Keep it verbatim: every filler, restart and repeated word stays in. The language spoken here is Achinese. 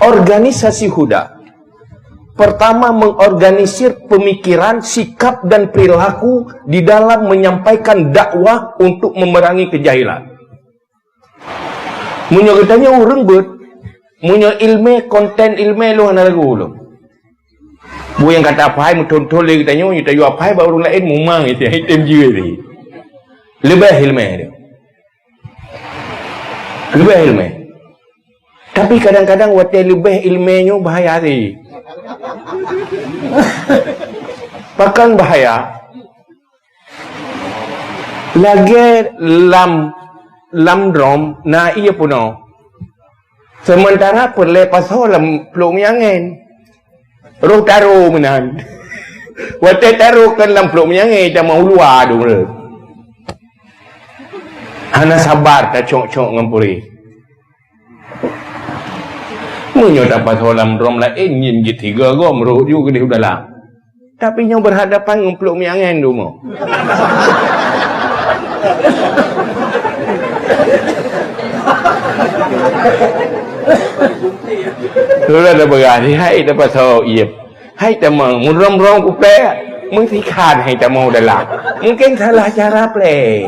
Organisasi Huda pertama mengorganisir pemikiran, sikap dan perilaku di dalam menyampaikan dakwah untuk memerangi kejahilan. Meunyoe geutanyoe ureuëng beuet, meunyoe ilmé, konten ilmé lôn hana lagu lôn. Buet nyang ka taphai meuthon-thon lé geutanyoe, nyoe tayue aphai bak ureuëng laén mumang itu, item jeuet lé. Leubeh ilmé dia. Leubeh ilmé. Tapi kadang-kadang watée leubeh ilmé nyoe bahaya sih. Pakon bahaya? Lagée lam, lam drom na ié peunoh. Sementara peureulée pasoe lam pluek miangén. Roh taro meunan. Watée taro kan lam pluek miangén, tamah u luwa dong. Hana sabar tacok-cok ngon puri. Meunyoe tapasoe lam drom laén, nyan jitiga goe meureuhot ju keudeh u dalam. Tapi nyoe berhadapan ngon pluek miangén dong. Sudah ada berani, hai tapasoe ié. Hai tamong, meurôm-rôm kupée, meusikhan hai tamong dalam. Mungkin salah cara plé.